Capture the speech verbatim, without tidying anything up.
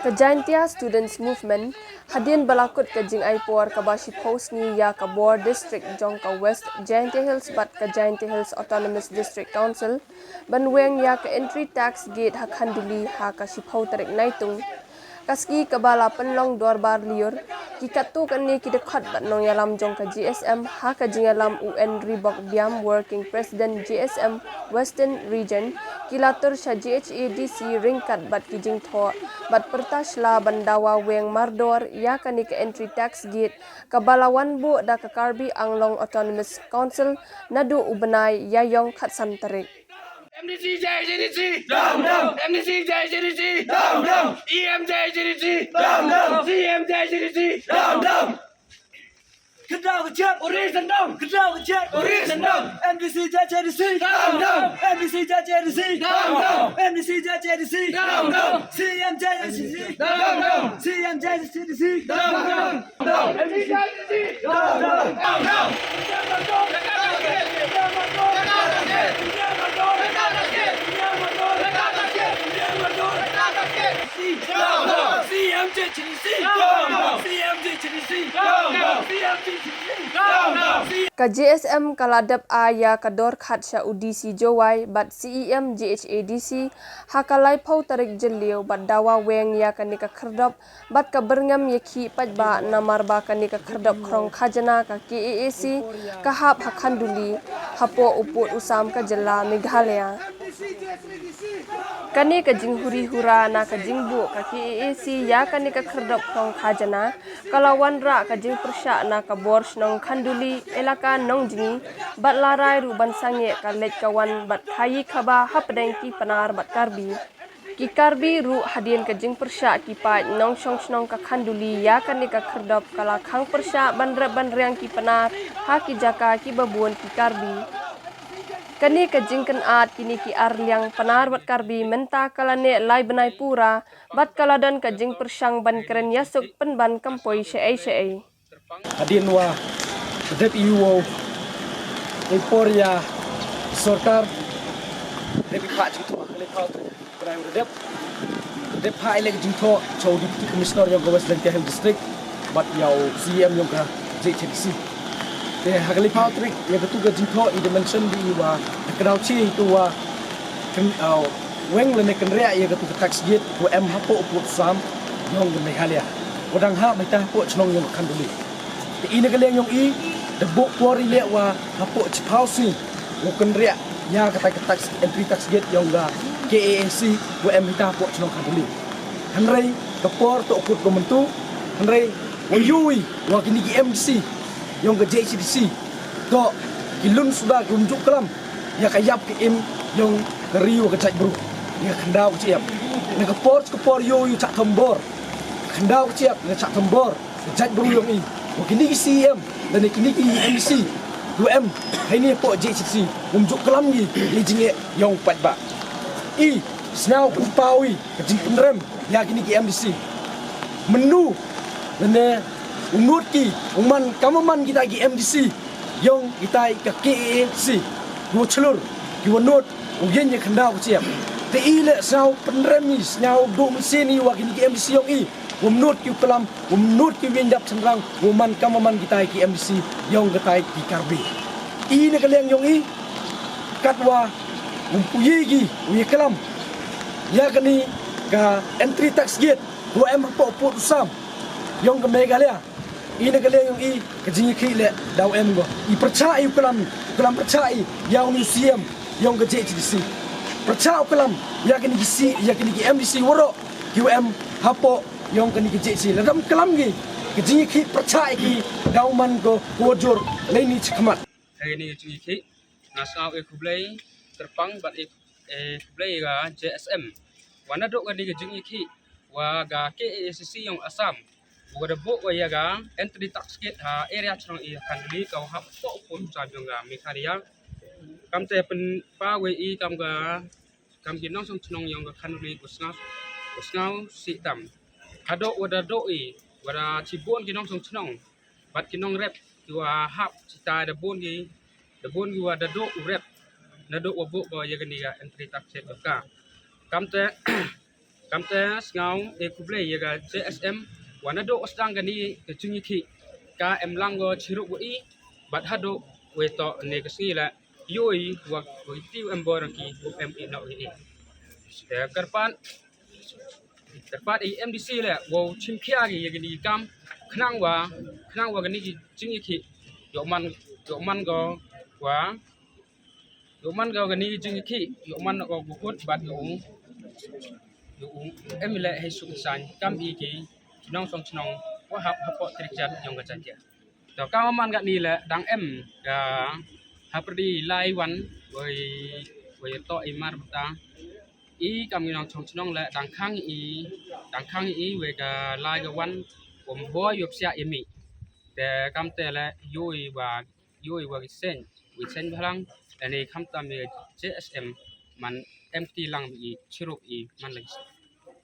Ka Jaintia Students Movement, hadien ba la kut ka jingai por kaba shiphew sngi ïa ka bor district jong ka West Jaintia Hills bad ka Jaintia Hills Autonomous District Council, ban weng ïa ka entry tax gate ha Khanduli ha ka shiphew tarik Naitung. Ka sngi kaba la pynlong dorbar lyiur, ki katto katne ki dkhot bad nongïalam jong ka J S M ha ka jingïalam u N Ribok Biam, Working President J S M Western Region, ki la tur sha J H A D C ryngkat bad ki jingthoh bad pyrta sla ban dawa weng mardor ïa kane ka entry tax gate kaba la wan buh da ka Karbi Anglong Autonomous Council naduh u bnai Ïaïong khatsan tarik. M D C J H A D C. Down, down. M D C J H A D C. Down, down. E M J H A D C. Down, down. C M J H A D C. Down, down. Kyndaw ka jait. Uri sendong. Kyndaw ka jait. Uri sendong. M D C J H A D C. Down, down. M D C J H A D C. Down, down. M D C J H A D C. Down, down. C M J H A D C. Down, down. C M J H A D C. Down, down. Ka J S M ka la dep ai ïa ka dorkhas sha u D C Jowai bad C E M J H A D C ha ka laiphew tarik Jylliew bad dawa weng ïa kane ka khyrdop bad ka byrngem ïakhih paidbah namar ba kane ka khyrdop khrong khajana ka K A A C ka hap ha Khanduli hapoh u pud u sam ka jylla Meghalaya. Kane ka jinghuri hura na ka jingbuh ka K A A C ïa kane ka khyrdop khrong khajana ka la wanrah ka jingpyrshah na ka bor shnong Khanduli, elaka Nongjngi, bad la rai ruh ban sangeh ka leit ka wan bad khaïi khaba hapdeng ki Pnar bad Karbi. Ki Karbi ruh hadien ka jingpyrshah ki paid nongshong shnong ka Khanduli ïa kane ka khyrdop ka la khang pyrshah ban rep ban riang ki Pnar ha ki jaka kiba bun ki Karbi. Kane ka jingkynad kine ki ar liang Pnar bad Karbi mynta ka la neh lai bnai pura bad ka la don ka jingpyrshang ban kren ïasuk pynban kam poi shaei shaei. Hadien wa dep i wow i por ïa sorkar, dep i phah jingthoh ha ka laiphew tarik, pynai wa dep dep phah i leh jingthoh cha u Deputy Commissioner yong ka West Jaintia Hills District bad ïa u C E M yong ka J H A D C. Te ha ka laiphew tarik ïa katu ka jingthoh i da mention bha i wa da ka daw chi itu wa kyn, uh, weng lane kynriah ïa katu ka tax gate wa em hapoh u pud u sam yong ka Meghalaya, wa dang hap mynta hapoh chnong yong ka Khanduli. Te i na ka liang yong i da buh por i leh wa hapoh chiphew sngi wa kynriah ïa kata ka tax, entry tax gate yong ka K A A C wa em hita hapoh chnong Khanduli. Hynrei ka por toh kut ka mynta, hynrei wa ïohi wa kine ki M D C yong ka J H A D C toh ki lun suda ki ym ju klam ïa ka ïap ka im yong ka ri wa ka jaitbru, ïa ka khyndaw ka jingïap. Na ka por ka por ïohi u Chah Thombor, ka khyndaw ka jingïap, ïa ka Chah Thombor ka jaitbru yong i, wa kine ki C E M lane kine ki M D C wa em ha ine hapoh J H A D C wa ym ju klam ki ïa ka jingeh yong u paidbah. I sngew pynpaw i ka jingpynrem ïa kine ki M D C. Mynnu lane u nud ki u man kam u man kita ki M D C yong kita ka K A A C, ki wa chlur, ki wa nud u ïeng ïa ka khyndaw ka jingïap. Te i leh sngew pynrem i, sngew duh mynsiem i wa kine ki M D C yong i wa ym nud ki u klam, wa ym nud ki u ïeng dap chynrang, wa man kam u man kita ki M D C yong kita ki Karbi. I na ka liang yong i katwa um pu ïa ki u ïa klam ïa kane ka entry tax gate wa em hapoh u pud u sam yong ka Meghalaya. I na ka liang yong i ka jingïakhih leh daw em ko. I pyrchah i u klam, u klam pyrchah i ïa u ni u C E M yong ka J H A D C. Pyrchah u klam ïa kane ki C, ïa kane ki M D C waroh ki wa em hapoh yong kane ka J H A D C. Lada ym klam ki, ka jingïakhih pyrchah i ki daw man ko, ko jur lei ni chakhmat. Hei ni ka jingïakhih nga sngew e khublei tyrpang bad e, e khublei ïa ka J S M. Wa naduh kane ka jingïakhih wa ka K A A C C yong Assam wa da buh wa ïa ka entry tax gate ha area chnong i ha Khanduli ka wa hap hapoh u pud u sam yong ka Meghalaya. Kamte pynpaw wa i kam ka, kam ki nongshong chnong yong ka Khanduli ko sngew, ko sngew sih tam. Haduh wa da duh i wa da chibun ki nongshong chnong bad ki nongrep ki wa hap chita da bun ki, da bun ki wa da duh u rep naduh wa buh ko ïa kane ka entry tax gate ka. Kamte Kamte sngew e khublei ïa ka J S M, wa naduh u sdang kane ka jingïakhih ka em lang ko chirup wa i, bad haduh wei toh ne ka sngi leh ïohi wa wa i tiu em bor ki u em i noh i. Te kyrpad, kyrpad i M D C leh wow chim khia ki ïa kane ki kam, khnang wa, khnang wa kane ki jingïakhih ïoh man, ïoh man ko wa ïoh man ko kane ki jingïakhih, ïoh man ko kut bad ïoh u, ïoh u em leh hei suk sain kam i ki nongshong shnong wa hap hapoh trikjat yong ka Jaiñtia. To ka man kane leh dang em ka hapyrdi lai wan wei, wei toh i mar bata i kam ki nongshong shnong leh dang khang i, dang khang i wei ka lai ka wan um boi ïoh psiah i mi. Te kamte leh ïohi wa, ïohi wa ki seng, wi seng bhalang, ani khamtam i J S M man em kti lang i chirup i man lagi.